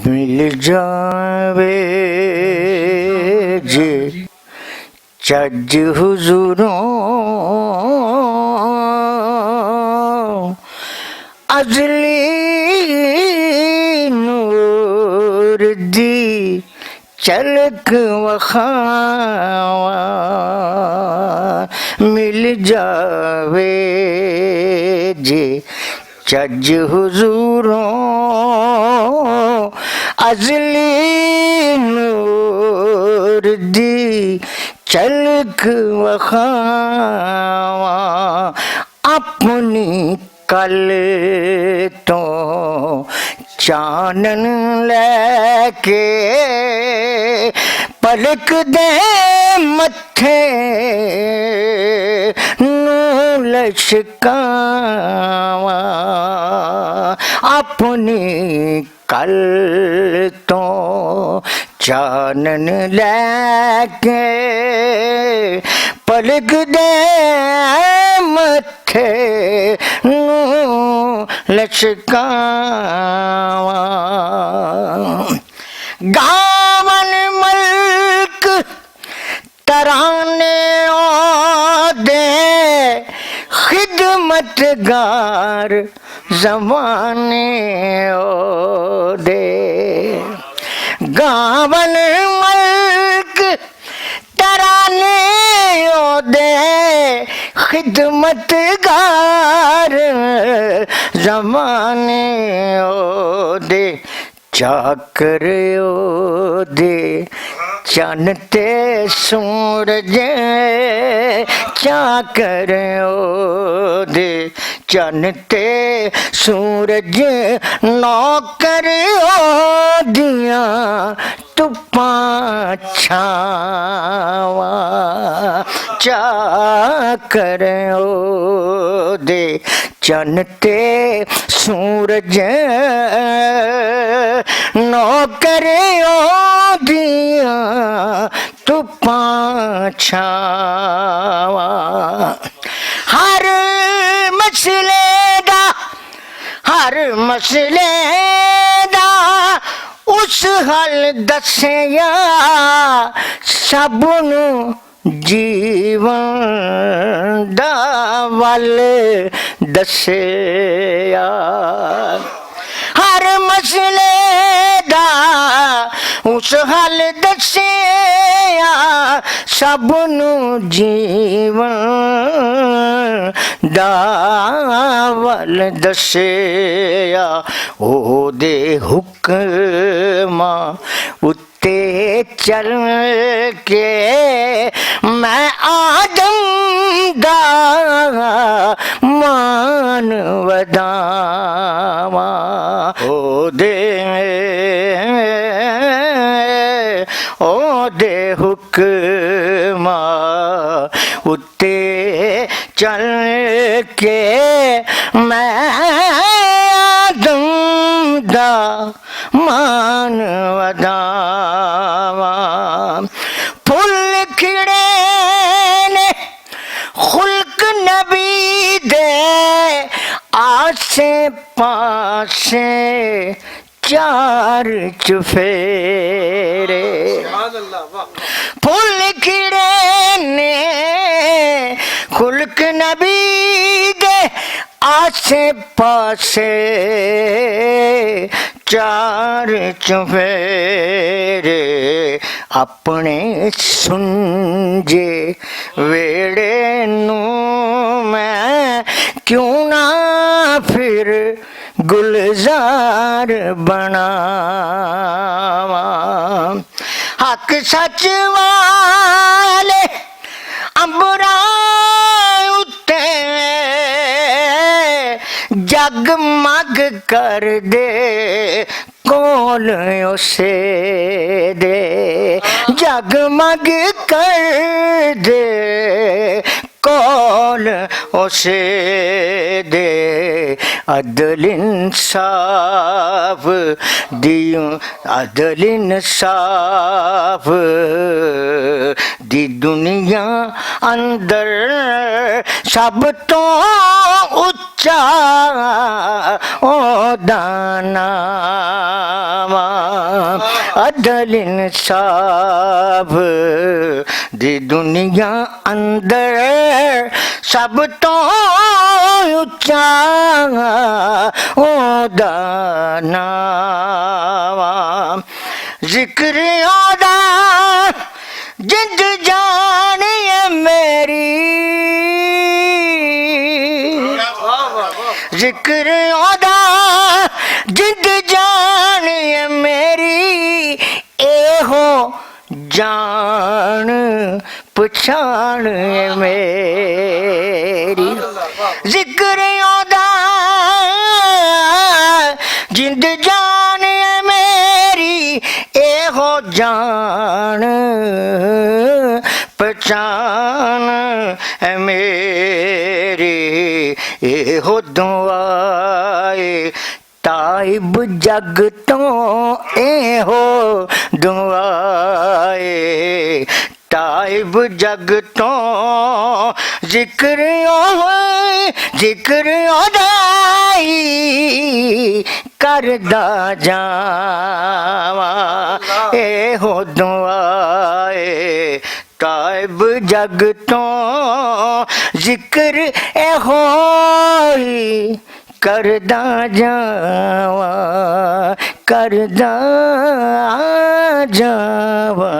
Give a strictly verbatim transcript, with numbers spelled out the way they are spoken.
مل جاوے جے چج حضوروں، ازلی نور دی چلک وخاواں، مل جاوے جے چج حضوروں، ازلی نور دی چلک وخاواں، اپنی کل تو چانن لے کے، پلک دے متھے نوں لشکاواں، اپنی کل تو چانن لے کے، پلک دے متھے نوں لشکاواں۔ گاون ملک ترانے او دے، خدمتگار زمانے او دے۔ گاون ملک ترانے او دے، خدمتگار زمانے او دے۔ چاکر او دے چن تے سورج، چاکر او دے چن تے سورج، نوکر او دیاں تپاں چھاواں، چاکر او دے چن تے سورج، نوکر او دیاں تپاں چھاواں۔ ہر مسئلے دا، ہر مسئلے دا اس حل دسیا سب نوں، جیون دا ول دسیا۔ ہر مسئلے دا اس حل دسیا، سب نوں جیون دا ول دسیا۔ او دے حکماں تے چل کے میں آدم دا مان وداواں۔ او دے، او دے حکماں اتے چل کے میں آدم دا مان وداواں۔ پھل کھڑے نے خلق نبی دے، آسے پاسے چار چفیرے۔ پھل کھڑے نے خلق نبی دے، آسے پاسے چار چفیرے، اپنے سنجے ویڑے نوں میں کیوں نہ پھر گلزار بناواں۔ حق سچ والے امبراں اتے جگمگ کر دے، کول اسے دے، جگمگ کر دے، کول اسے دے۔ عدل انصاف دی، عدل انصاف دی دنیا اندر سب تو اچ اوندا ناواں۔ عدل انصاف دی دنیا اندر سب تو اچا اوندا ناواں۔ ذکر اوندا جند جان اے میری، ذکر اوندا جند جان اے میری، اے ہو جان پچھان اے میری۔ ذکر اوندا جند جان اے میری، اے ہو جان پہچان اے میری، اے ہو دعا اے تائب جگ تو، اے ہو دعا اے تائب جگ تو۔ ذکر او، ذکر اودائی کردا جاواں، اے ہو دعا اے تائب جگ تو۔ ذکر اے ہوئی کردا جاواں، کردا جاواں۔